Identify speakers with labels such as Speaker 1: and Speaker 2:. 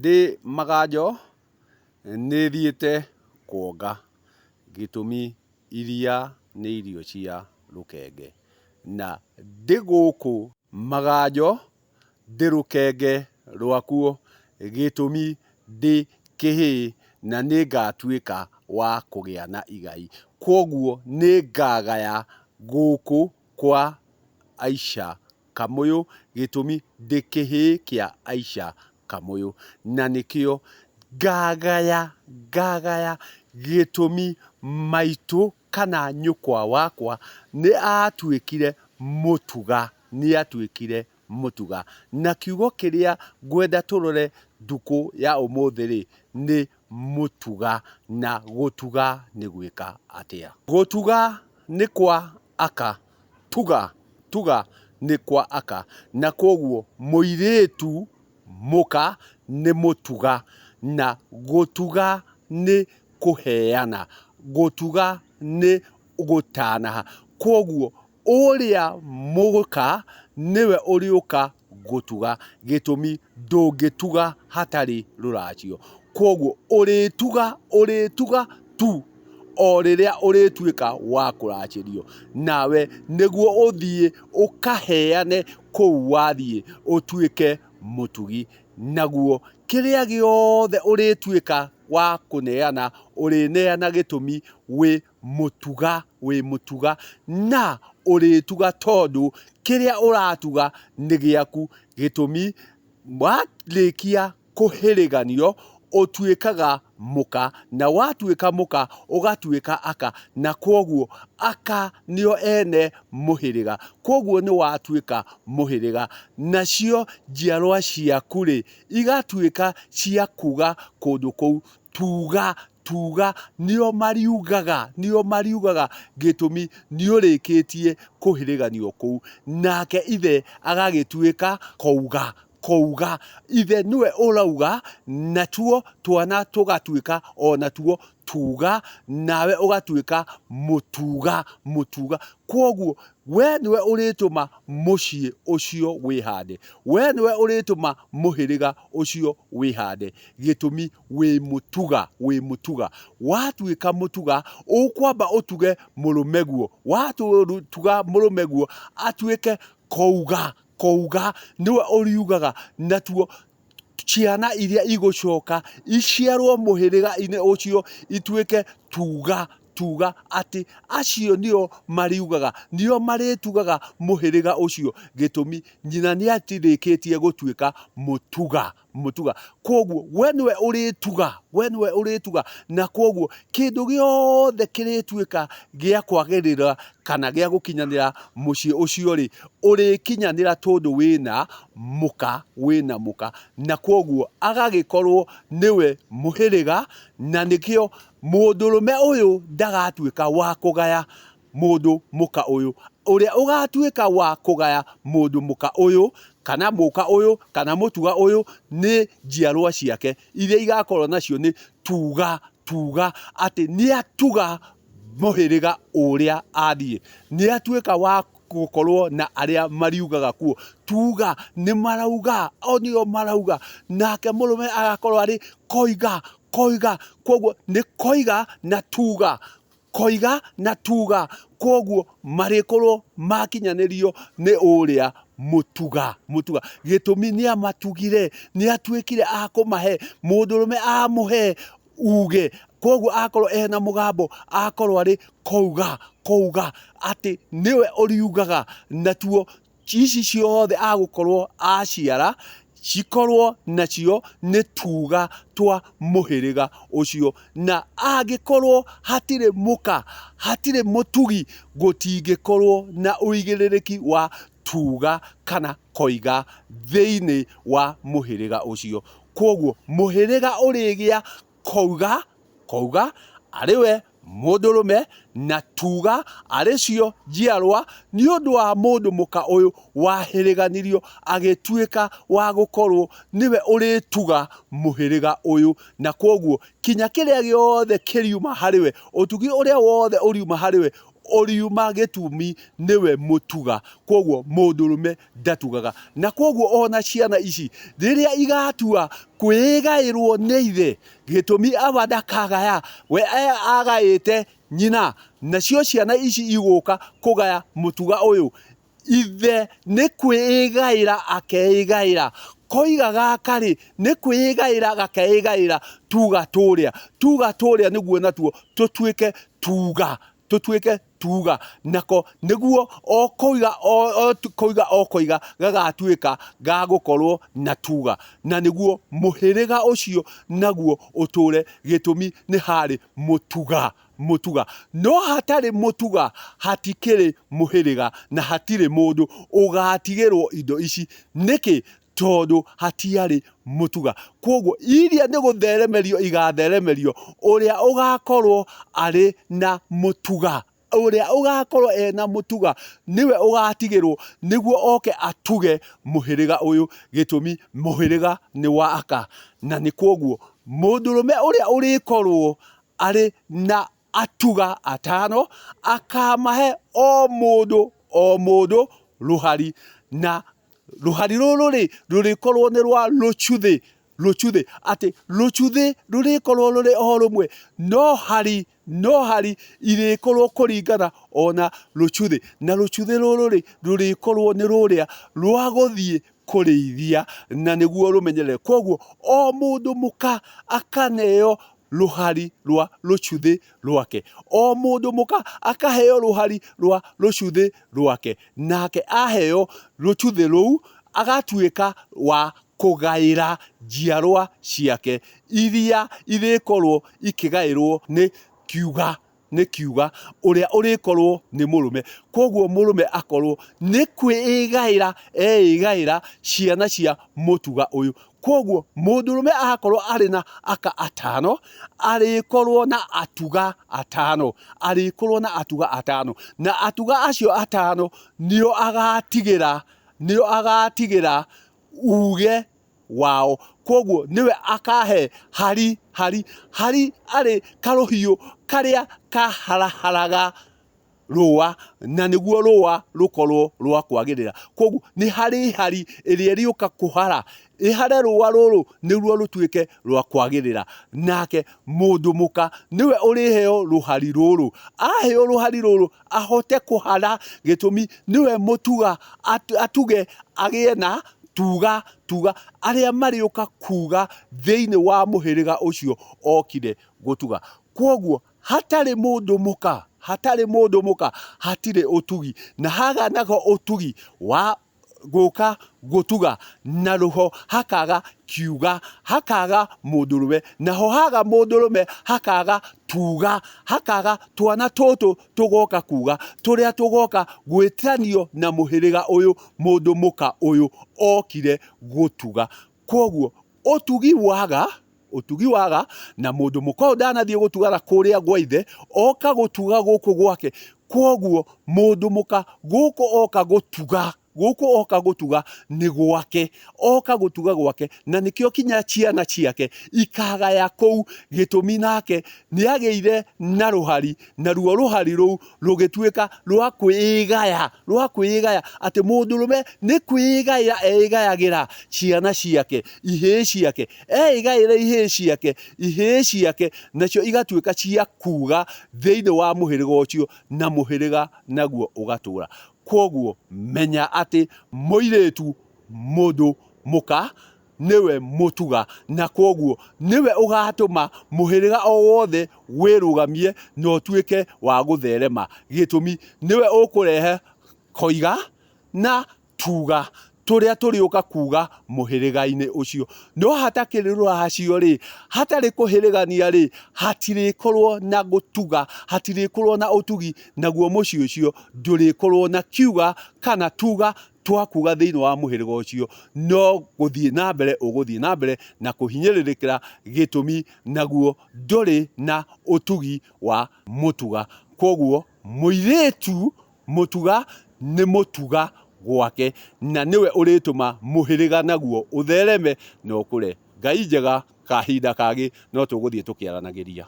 Speaker 1: Ndĩ maganjo nĩthiĩte kuonga, gĩtũmi iria nĩ irio cia rũkenge. Na ndĩ gũkũ maganjo ndĩ rũkenge rwakuo, gĩtũmi ndĩ kĩhĩĩ na nĩngatuĩka wa kũgĩa na igai. Kwoguo nĩngagaya gũkũ kwa Aisha Kamũyũ, gĩtũmi ndĩ kĩhĩĩ kĩa Aisha Kamũyũ. Na nĩkĩo ngagaya, ngagaya gĩtũmi maitũ kana nyũkwa wakwa nĩ atuĩkire mũtuga, nĩ atuĩkire mũtuga. Na kiugo kĩrĩa ngwenda tũrore ndukũ ya ũmũthĩ rĩ, nĩ mũtuga, na gũtuga nĩ gwĩka atĩa? Gũtuga nĩ kwa aka. Tuga, tuga nĩ kwa aka, na kwoguo mũirĩtu mũka nĩ mũtuga, na gũtuga nĩ kũheana, gũtuga nĩ gũtanaha, kwoguo ũrĩa mũka nĩwe ũrĩũka gũtuga, gĩtũmi ndũngĩtuga hatarĩ rũracio. Kwoguo ũrĩtuga, ũrĩtuga tu o rĩrĩa ũrĩtuĩka wa kũracĩrio, nawe nĩguo ũthiĩ ũkaheane kũu wathiĩ ũtuĩke mũtugi. Naguo kĩrĩa gĩothe ũrĩtuĩka wa kũneana, ũrĩneana gĩtũmi wĩ mũtuga, wĩ mũtuga, na ũrĩtuga tondũ kĩrĩa ũratuga nĩ gĩaku, gĩtũmi warĩkia kũhĩrĩganio ũtuĩkaga mũka, na watuĩka mũka ũgatuĩka aka, na kwoguo aka nĩo ene mũhĩrĩga, kwoguo nĩ watuĩka mũhĩrĩga, nacio njiarwa ciaku-rĩ, igatuĩka cia kuga kũndũ kũu, tuga tuga, nĩo mariugaga, nĩo mariugaga, gĩtũmi nĩũrĩkĩtie kũhĩrĩganio kũu. Nake ithe agagĩtuĩka kouga, kouga, ithe nĩwe ũrauga, natuo twana tũgatuĩka onatuo tuga, nawe ũgatuĩka mũtuga, mũtuga. Kwoguo we nĩwe ũrĩtũma mũciĩ ũcio wĩhande, we nĩwe ũrĩtũma mũhĩrĩga ũcio wĩhande, gĩtũmi wĩ mũtuga, wĩ mũtuga. Watuĩka mũtuga, ũkwamba ũtuge mũrũmeguo, watuga mũrũmeguo atuĩke kouga, kouga, nĩwe ũriugaga, natuo ciana iria igũcoka iciarwo mũhĩrĩga-inĩ ũcio ituĩke tuga, tuga, atĩ acio nĩo mariugaga, nĩo marĩtugaga mũhĩrĩga ũcio, gĩtũmi nyina nĩ akĩrĩkĩtie gũtuĩka mũtuga. Mũtuga. Kwoguo we nĩwe ũrĩtuga, we nĩwe ũrĩtuga, na kwoguo kĩndũ gĩothe kĩrĩtuĩka gĩa kwagĩrĩra kana gĩa gũkinyanĩra mũciĩ ũcio rĩ, ũrĩkinyanĩra tondũ wĩna mũka, wĩna mũka. Na kwoguo agagĩkorwo nĩwe mũhĩrĩga, na nĩkĩo mũndũrũme ũyũ ndagatuĩka wa kũgaya mũndũ mũka ũyũ, ũrĩa ũgatuĩka wa kũgaya mũndũ mũka ũyũ, kana mũka ũyũ, kana mũtuga ũyũ, nĩ njiarwa ciake, iria igakorwo nacio nĩ tuga, tuga, atĩ nĩ atuga mũhĩrĩga ũrĩa athiĩ, nĩ atuĩka wa gũkorwo na arĩa mariugaga kuo, tuga nĩ marauga, o nĩo marauga, nake mũrũme agakorwo arĩ koiga, koiga, koguo nĩ koiga na tuga. Koiga na tuga, kwoguo marĩkorwo makinyanĩrio nĩ ũrĩa mũtuga, mũtuga. Gĩtũmi nĩ amatugire, nĩ atuĩkire a kũmahe, mũndũrũme amũhe uge, kwoguo akorwo ena mũgambo akorwo arĩ kouga, kouga, atĩ nĩwe ũriugaga, natuo Ici ciothe agũkorwo aciara cikorwo nacio nĩ tuga twa mũhĩrĩga ũcio. Na angĩkorwo hatirĩ mũka, hatirĩ mũtugi, gũtingĩkorwo na ũigĩrĩrĩki wa tuga kana koiga thĩinĩ wa mũhĩrĩga ũcio. Kwoguo mũhĩrĩga ũrĩgĩa Kouga, kouga, arĩ we mũndũrũme, na tuga, arĩ cio njiarwa, nĩ ũndũ wa mũndũ mũka ũyũ wahĩrĩganirio agĩtuĩka wa gũkorwo nĩwe ũrĩtuga mũhĩrĩga ũyũ, na kwoguo kinya kĩrĩa gĩothe kĩriuma harĩ we, ũtugi ũrĩa wothe ũriuma harĩ we, Ũriuma gĩtũmi nĩwe mũtuga, kwoguo mũndũrũme ndatugaga. Na kwoguo ona ciana ici rĩrĩa igatua kwĩgaĩrwo nĩ ithe, gĩtũmi awa ndakagaya, we agaĩte nyina, nacio ciana ici igũka kũgaya mũtuga ũyũ, ithe nĩ kwĩgaĩra akeĩgaĩra. Koiga gaka rĩ, nĩ kwĩgaĩra gakeĩgaĩra tuga tũrĩa. Tuga tũrĩa nĩguo natuo tũtuĩke tuga, tũtuĩke tuga. Nako nĩguo o koiga o koiga o koiga gagatuĩka ga gũkorwo na tuga. Na nĩguo mũhĩrĩga ũcio naguo ũtũre, gĩtũmi nĩ harĩ mũtuga. Mũtuga. No hatarĩ mũtuga hatikĩrĩ mũhĩrĩga na hatirĩ mũndũ ũgatigĩrwo indo ici. Nĩkĩ? Tondũ hatiarĩ mũtuga. Kwoguo iria nĩ gũtheremerio igatheremerio ũrĩa ũgakorwo arĩ na mũtuga. Ũrĩa ũgakorwo ena mũtuga nĩwe ũgatigĩrwo nĩguo oke atuge mũhĩrĩga ũyũ. Gĩtũmi mũhĩrĩga nĩ wa aka. Na nĩ kwoguo mũndũrũme ũrĩa ũrĩkorwo arĩ na atuga atano, akamahe o mũndũ o mũndũ rũhari, na rũhari rũrũ rĩ, rũrĩkorwo nĩ rwa rũcuthĩ, rũcuthĩ, atĩ rũcuthĩ rũrĩkorwo rũrĩ o rũmwe, no hari, no hari irĩkorwo kũringana ona rũcuthĩ, na rũcuthĩ rũrũ rĩ, rũrĩkorwo nĩ rũrĩa rwa gũthiĩ kũrĩithia, na nĩguo rũmenyerere. Koguo o mũndũ mũka akaneo rũhari rwa rũcuthĩ rwake. O mũndũ mũka akaheo rũhari rwa rũcuthĩ rwake, nake aheo rũcuthĩ rũu agatuĩka wa kũgaĩra njiarwa ciake iria irĩkorwo ikĩgaĩrwo nĩ kiuga nĩ kiuga ũrĩa ũrĩkorwo nĩ mũrũme. Kwoguo mũrũme akorwo nĩ kwĩĩgaĩra eĩgaĩra ciana cia mũtuga ũyũ. Kwoguo mũndũrũme akorwo arĩ na aka atano, arĩkorwo na atuga atano, arĩkorwo na atuga atano, na atuga acio atano nĩo agatigĩra, nĩo agatigĩra uge wao. Kwoguo nĩwe akahe hari, hari, hari arĩ karũhiũ karĩa kaharaharaga rũa, na nĩguo rũa rũkorwo rwa kwagĩrĩra. Kwoguo nĩ harĩ hari ĩrĩa ĩrĩũka kũhara, ĩhare rũa rũrũ nĩruo rũtuĩke rwa kwagĩrĩra. Nake mũndũ mũka nĩwe ũrĩheo rũhari rũrũ. Aheo rũhari rũrũ ahote kũhara, gĩtũmi nĩwe mũtuga, atuge agĩe na tuga, tuga arĩa marĩũka kuga thĩinĩ wa mũhĩrĩga ũcio okire gũtuga. Kwoguo hatarĩ mũndũ mũka, hatarĩ mũndũ mũka hatirĩ ũtugi, na haga nago ũtugi wa gũka gũtuga na rũho hakaga kiuga, hakaga mũndũrũme, naho haga mũndũrũme hakaga tuga, hakaga twana tũtũ tũgoka kuga, tũrĩa tũgoka gwĩtanio na mũhĩrĩga ũyũ mũndũ mũka ũyũ okire gũtuga. Kwoguo ũtugi waga, ũtugi waga, na mũndũ mũka ũyũ ndanathiĩ gũtuga na kũrĩa gwa ithe, oka gũtuga gũkũ gwake. Kwoguo mũndũ mũka gũkũ oka gũtuga, gũkũ oka gũtuga nĩ gwake, oka gũtuga gwake, na nĩkĩo kinya ciana ciake ikagaya kũu, gĩtũmi nake nĩ agĩire na rũhari, naruo rũhari rũu rũgĩtuĩka rwa kwĩgaya, rwa kwĩgaya, atĩ mũndũrũme nĩ kwĩgaĩra eĩgayagĩra ciana ciake, ihĩĩ ciake, eĩgaĩra ihĩĩ ciake, ihĩĩ ciake nacio igatuĩka cia kuga thĩinĩ wa mũhĩrĩga ũcio, na mũhĩrĩga naguo ũgatũra. Kwoguo menya atĩ mũirĩtu mũndũ mũka nĩwe mũtuga, na kwoguo nĩwe ũgatũma mũhĩrĩga o wothe wĩrũgamie na ũtuĩke wa gũtherema. Gĩtũmi nĩwe ũkũrehe koiga na tuga tũrĩa tũrĩũka kuga mũhĩrĩga-inĩ ũcio. No hatakĩrĩ rũracio-rĩ, hatarĩ kũhĩrĩgania-rĩ, hatirĩkorwo na gũtuga, hatirĩkorwo na ũtugi, naguo mũciĩ ũcio ndũrĩkorwo na kiuga kana tuga twakuga thĩinĩ wa mũhĩrĩga ũcio, no gũthiĩ na mbere ũgũthiĩ na mbere na kũhinyĩrĩrĩkĩra gĩtũmi naguo ndũrĩ na ũtugi wa mũtuga. Kwoguo mũirĩtu mũtuga nĩ mũtuga gwake na nĩwe ũrĩtũma mũhĩrĩga naguo ũthereme na ũkũre. Ngai njega, kahinda kangĩ no tũgũthiĩ tũkĩaranagĩria.